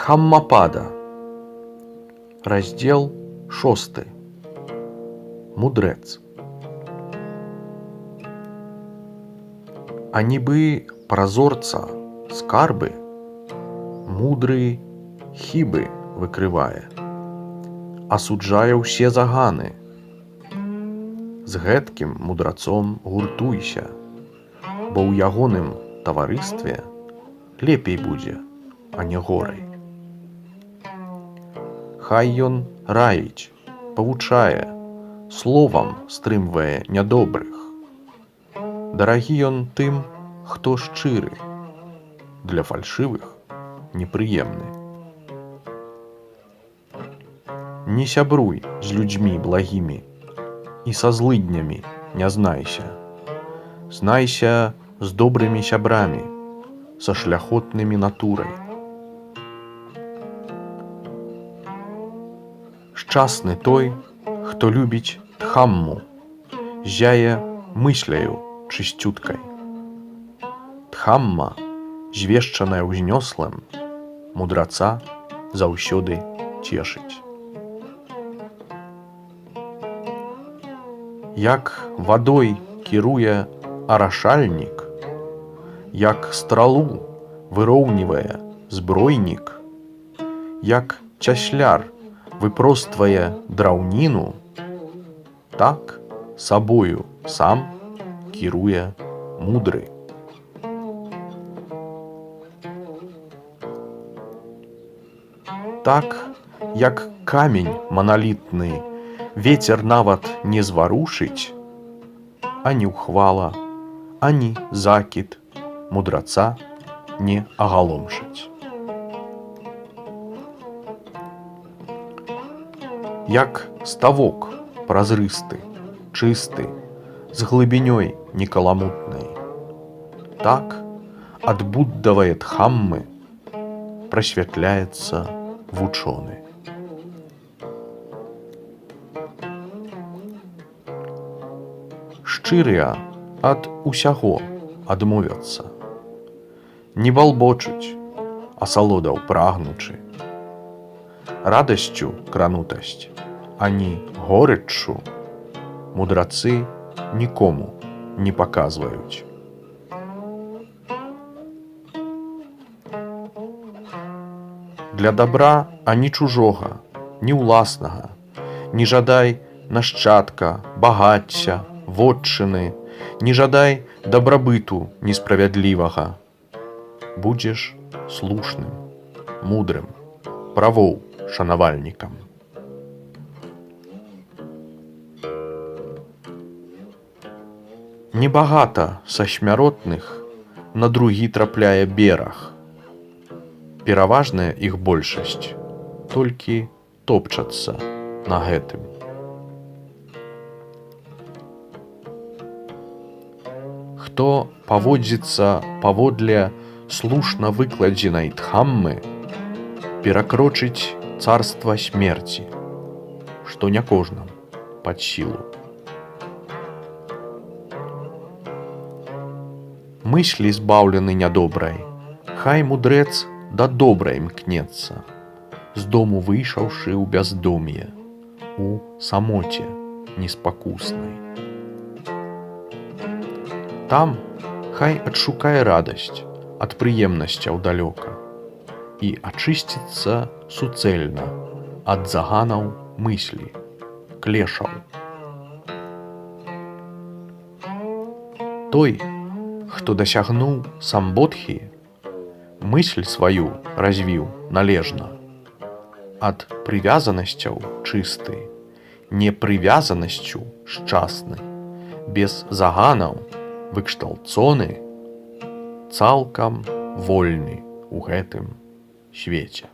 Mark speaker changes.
Speaker 1: Дхаммапада. Раздзел 6. Мудрэц. А нібы празорца скарбы, мудры хібы выкрывае, асуджае ўсе заганы. З гэткім мудрацом гуртуйся, бо ў ягоным таварыстве лепей будзе, а не горай. Хай ён раіць, павучае, словам стрымвае нядобрых. Дарагі ён тым, хто шчыры, для фальшывых непрыемны. Не сябруй з людзьмі благімі і са злыднямі не знайся. Знайся з добрымі сябрамі, са шляхотнымі натурай. Шчасны той, хто любіць дхамму, зяе мысляю чысцюткай. Дхамма, звешчаная ўзнёслым, мудраца заўсёды цешыць. Як вадой кіруе арашальнік, як стралу выроўнівае збройнік, як цясляр выпроствае драўніну, так сабою сам кіруе мудры. Так, як камень маналітны вецер нават не зварушыць, ані ўхвала, ані закід мудраца не агаломшаць. Як ставок празрысты, чысты, з глыбінёй некаламутнай, так ад буддавае дхаммы прасвятляецца вучоны. Шчырыя ад усяго адмовяцца, не балбочуць, асалодаў прагнучы. Радасцю кранутасць, ані горыччу мудрацы нікому не паказваюць. Для дабра ані чужога, ні ўласнага, не жадай нашчадка, багацця, вотчыны, не жадай дабрабыту несправядлівага. Будзеш слушным, мудрым, правоў шанавальнікам. Небагата са смяротных на другі трапляе бераг. Пераважная іх большасць толькі топчацца на гэтым. Хто паводзіцца паводле слушна выкладзенай дхаммы, перакрочыць царства смерці, што не кожнаму пад сілу. Мыслі збаўлены нядобрай, хай мудрэц да добрай імкнецца, з дому выйшаўшы ў бяздом'е, у самоце неспакуснай. Там хай адшукае радасць ад прыемнасцяў далёка і ачысціцца суцэльна ад заганаў мыслі, клешаў. Той, хто дасягнуў самбодхі, мысль сваю развіў належна, ад прывязанасцяў чысты, непрывязанасцю шчасны, без заганаў выкшталцоны, цалкам вольны ў гэтым свеце.